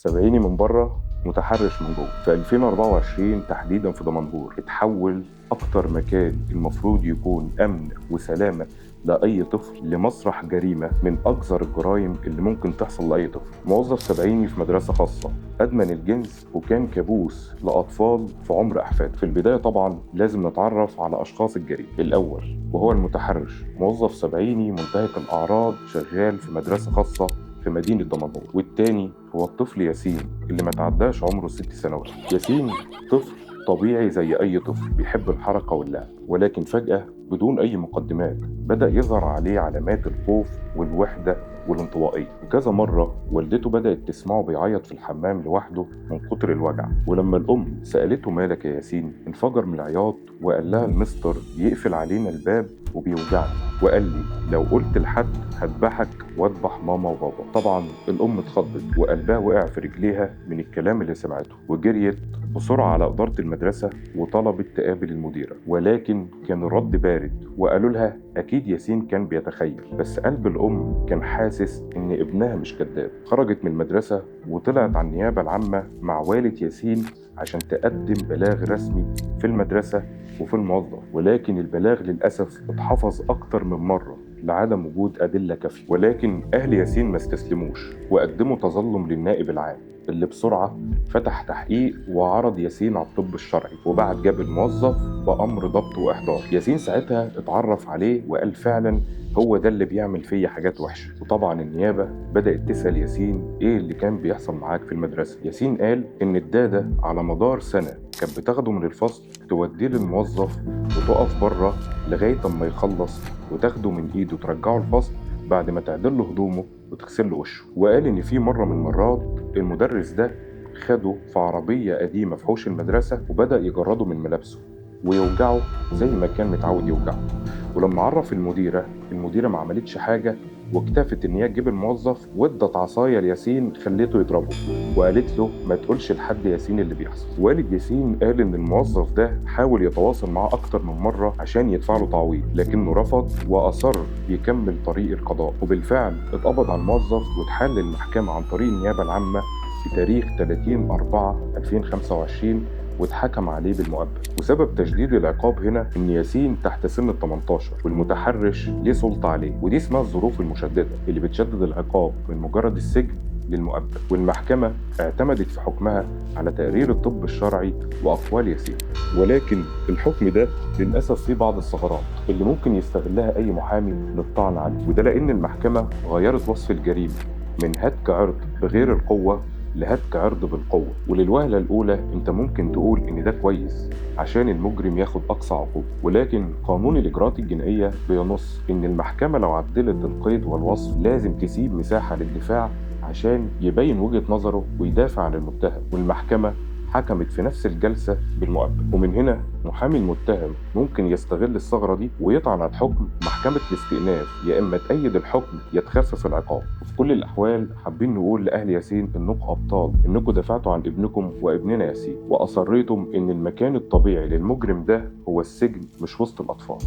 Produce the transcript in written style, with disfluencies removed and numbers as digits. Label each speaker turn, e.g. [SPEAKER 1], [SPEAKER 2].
[SPEAKER 1] سبعيني من بره، متحرش من جوه. في 2024 تحديدا في دمنهور اتحول اكتر مكان المفروض يكون امن وسلامه لاي طفل لمسرح جريمة من اقذر الجرائم اللي ممكن تحصل لاي طفل. موظف سبعيني في مدرسه خاصة ادمن الجنس وكان كابوس لاطفال في عمر احفاده. في البداية طبعا لازم نتعرف على اشخاص الجريمة. الاول وهو المتحرش، موظف سبعيني منتهك الاعراض شغال في مدرسه خاصة في مدينة دمنهور. والتاني هو الطفل ياسين اللي ما تعداش عمره 6 سنوات. ياسين طفل طبيعي زي أي طفل، بيحب الحركة واللعب، ولكن فجأة بدون أي مقدمات بدأ يظهر عليه علامات الخوف والوحدة والانطوائية. وكذا مرة والدته بدأت تسمعه بيعيط في الحمام لوحده من كتر الوجع. ولما الأم سألته مالك يا ياسين، انفجر من العياط وقال لها المستر بيقفل علينا الباب وبيوجعني، وقال لي لو قلت لحد هذبحك واذبح ماما وبابا. طبعا الأم اتخضت وقلبها وقع في رجليها من الكلام اللي سمعته، وجريت بسرعة على إدارة المدرسة وطلبت تقابل المديرة، ولكن كان الرد بارد وقالوا لها أكيد ياسين كان بيتخيل. بس قلب الأم كان حاسس إن ابنها مش كذاب. خرجت من المدرسة وطلعت على النيابة العامة مع والد ياسين عشان تقدم بلاغ رسمي في المدرسة وفي الموظف، ولكن البلاغ للأسف اتحفظ أكتر من مرة لعدم وجود أدلة كافية. ولكن أهل ياسين ما استسلموش وقدموا تظلم للنائب العام اللي بسرعة فتح تحقيق وعرض ياسين على الطب الشرعي، وبعد جاب الموظف بأمر ضبط وإحضار. ياسين ساعتها اتعرف عليه وقال فعلا هو ده اللي بيعمل فيا حاجات وحشة. وطبعا النيابة بدأت تسأل ياسين ايه اللي كان بيحصل معاك في المدرسة. ياسين قال ان الدادة على مدار سنة كانت بتاخده من الفصل توديه للموظف وتقف بره لغاية اما يخلص، وتاخده من ايده ترجعه الفصل بعد ما تعدل له هدومه وتغسل له وشه. وقال ان في مرة من المرات المدرس ده خده في عربية قديمة في حوش المدرسة وبدأ يجرده من ملابسه ويوجعه زي ما كان متعود يوجعه. ولما عرف المديرة، المديرة ما عملتش حاجة واكتفت ان هي تجيب الموظف وادت عصاية لياسين خليته يضربه، وقالت له ما تقولش لحد ياسين اللي بيحصل. والد ياسين قال ان الموظف ده حاول يتواصل معاه اكتر من مرة عشان يدفع له تعويض، لكنه رفض واصر يكمل طريق القضاء. وبالفعل اتقبض على الموظف واتحال للمحكمة عن طريق النيابة العامة في تاريخ 30/4/2025 واتحكم عليه بالمؤبد. وسبب تشديد العقاب هنا ان ياسين تحت سن ال 18 والمتحرش ليه سلطة عليه، ودي اسمها الظروف المشددة اللي بتشدد العقاب من مجرد السجن للمؤبد. والمحكمة اعتمدت في حكمها على تقرير الطب الشرعي واقوال ياسين، ولكن الحكم ده للاسف فيه بعض الثغرات اللي ممكن يستغلها اي محامي للطعن عليه، وده لان المحكمة غيرت وصف الجريمة من هتك عرض بغير القوة لهتك عرض بالقوة. وللوهلة الأولى أنت ممكن تقول إن ده كويس عشان المجرم ياخد أقصى عقوبة، ولكن قانون الإجراءات الجنائية بينص إن المحكمة لو عدلت القيد والوصف لازم تسيب مساحة للدفاع عشان يبين وجهة نظره ويدافع عن المتهم. والمحكمة حكمت في نفس الجلسة بالمؤبد، ومن هنا محامي المتهم ممكن يستغل الثغرة دي ويطعن على الحكم. محكمة الاستئناف يا إما تأيد الحكم يا تخفف العقاب. وفي كل الأحوال حابين نقول لأهل ياسين إنكم أبطال، إنكم دافعتوا عن ابنكم وابننا ياسين، وأصريتم إن المكان الطبيعي للمجرم ده هو السجن مش وسط الأطفال.